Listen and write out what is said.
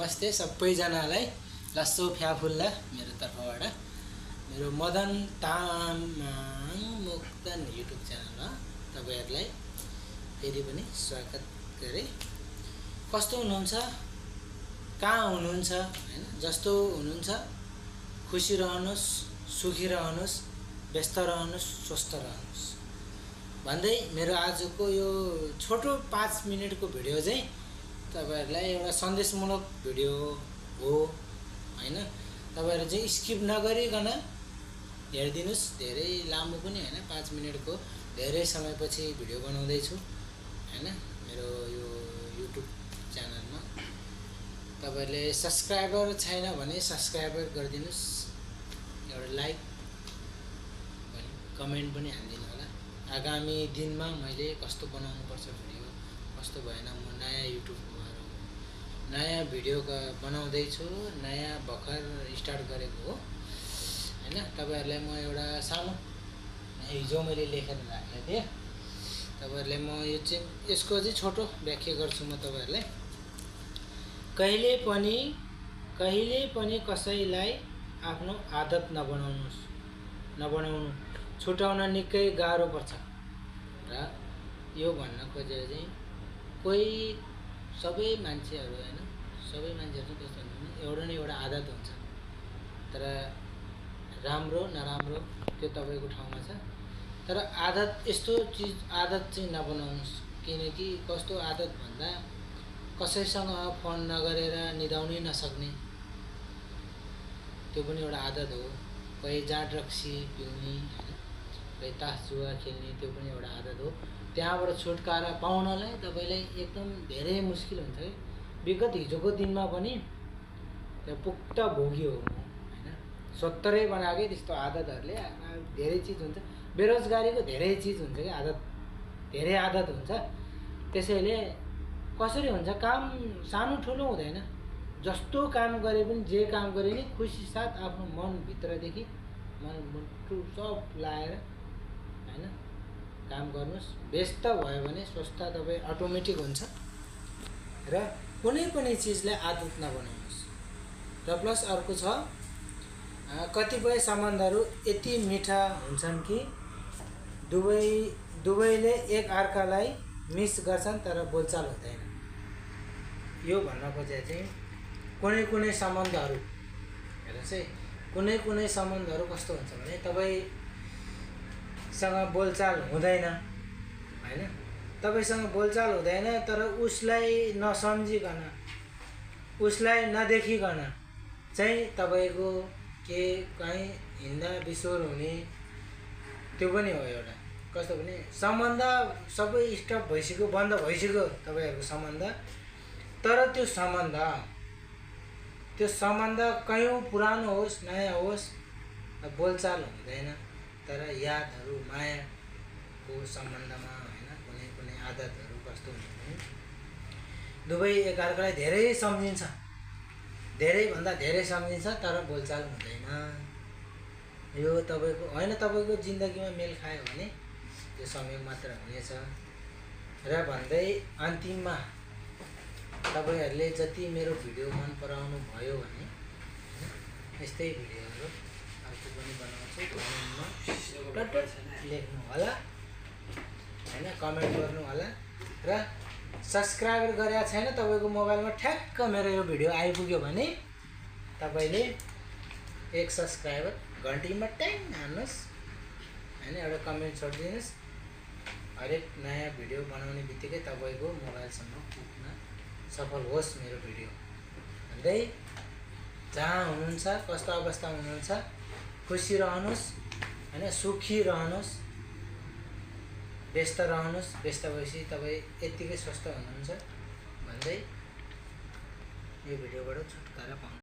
नमस्ते सबैजनालाई लस्सो फ्याफुल्ला मेरो तर्फबाट मेरो मदन तामाङ मुक्तन युट्युब च्यानलमा तपाईहरुलाई फेरि पनि स्वागत गरे। कस्तो हुनुहुन्छ, कहाँ हुनुहुन्छ हैन, जस्तो हुनुहुन्छ खुसी रहनुस्, सुखी रहनुस्, व्यस्त रहनुस्, स्वस्थ रहनुस् भन्दै मेरो आजको यो छोटो 5 मिनेटको भिडियो चाहिँ तपाईहरुलाई एउटा सन्देशमूलक भिडियो हो हैन। तपाईहरु चाहिँ स्किप नगरिकन हेर्दिनुस्। धेरै लामो पनि हैन, 5 मिनेटको धेरै समयपछि भिडियो बनाउँदै छु हैन मेरो यो युट्युब च्यानलमा। तपाईहरुले सब्स्क्राइबर छैन भने सब्स्क्राइबर गरिदिनुस्, एउटा लाइक पनि कमेन्ट पनि हाल्दिनु होला। आगामी दिनमा मैले कस्तो बनाउनु पर्छ भिडियो, कस्तो भएन, म नयाँ युट्युबमा नयाँ भिडियो बनाउँदै छु, नयाँ भर्खर स्टार्ट गरेको हो हैन। तपाईहरुलाई म एउटा सानो हिजो मैले लेखेर राखेको थिएँ, तपाईहरुलाई म यो चाहिँ यसको चाहिँ छोटो व्याख्या गर्छु म तपाईहरुलाई। कहिले पनि कसैलाई आफ्नो आदत नबनाउनु छुटाउन निकै गाह्रो पर्छ। र यो भन्न खोजेर चाहिँ कोही सबै मान्छेहरु हैन, सबै मान्छेहरु कस्तो हुन्छ, एउटा न एउटा आदत हुन्छ, तर राम्रो नराम्रो त्यो तपाईको ठाउँमा छ। तर आदत यस्तो चीज आदत चाहिँ नबनाउनुस्, किनकि कस्तो आदत भन्दा कसैसँग फोन नगरेर निदाउनै नसक्ने, त्यो पनि एउटा आदत हो। कोही जाँड रक्सी पिउने हैन, कोही तास जुवा खेल्ने, त्यो पनि एउटा आदत हो। त्यहाँबाट छुटकारा पाउनलाई तपाईलाई एकदम धेरै मुस्किल हुन्छ है। विगत हिजोको दिनमा पनि त्यो पुक्त भोगी हो हैन। 70 बनाएकै त्यस्तो आदतहरुले धेरै चीज हुन्छ। बेरोजगारीको धेरै चीज हुन्छ के, आदत धेरै आदत हुन्छ। त्यसैले कसरी हुन्छ, काम सानो ठुलो हुँदैन, जस्तो काम गरे पनि जे काम गरे नि खुसी साथ आफ्नो मन भित्रदेखि मन मुटु सब लाएर हैन काम गर्नुस्। व्यस्त भयो भने स्वस्थ तपाई अटोमेटिक हुन्छ। र कुनै पनि चीजलाई आदत नबनाउनुस्। र प्लस अर्को छ, कतिपय सम्बन्धहरु यति मिठा हुन्छन् कि दुवैले एक अर्कालाई मिस गर्छन् तर बोलचाल हुँदैन। यो भन्न खोजे चाहिँ कुनै सम्बन्धहरु हेर्नुस् है, कुनै सम्बन्धहरु कस्तो हुन्छ भने तपाईसँग बोलचाल हुँदैन हैन, तपाईसँग बोलचाल हुँदैन, तर उसलाई नसम्झिकन, उसलाई नदेखिकन चाहिँ तपाईको के कहीं हिँड्दा बिसोर हुने, त्यो पनि हो एउटा। कस्तो भने सम्बन्ध सबै स्टप भइसक्यो, बन्द भइसक्यो तपाईहरुको सम्बन्ध, तर त्यो सम्बन्ध कयौं पुरानो होस् नयाँ होस् बोलचाल हुँदैन। तर यादहरु मायाको सम्बन्धमा हैन कुनै आदतहरु कस्तो हुन्छ भने दुवै एकअर्कालाई धेरै सम्झिन्छ, धेरै भन्दा धेरै सम्झिन्छ, तर बोलचाल हुँदैन। यो तपाईको हैन, तपाईको जिन्दगीमा मेल खायो भने त्यो समय मात्र हुनेछ। र भन्दै अन्तिममा तपाईहरुले जति मेरो भिडियो मन पराउनु भयो भने यस्तै भिडियोहरु अर्को पनि बनाउँछु, कमेन्टमा लेख्नु होला हैन, कमेन्ट गर्नु होला। र सब्स्क्राइब गरेको छैन तपाईको मोबाइलमा ठ्याक्क मेरो यो भिडियो आइपुग्यो भने तपाईले एक सब्स्क्राइबर घण्टीमा ट्याङ हान्नुस् हैन, एउटा कमेन्ट छोड्दिनुस्। हरेक नयाँ भिडियो बनाउने बित्तिकै तपाईको मोबाइलसम्म पुग्न सफल होस् मेरो भिडियो भन्दै, जहाँ हुनुहुन्छ, कस्तो अवस्थामा हुनुहुन्छ, खुसी रहनुस् हैन, सुखी रहनुस्, व्यस्त रहनुस्। व्यस्त भएपछि तपाई यतिकै स्वस्थ हुनुहुन्छ भन्दै यो भिडियोबाट छुटकारा पाउनु।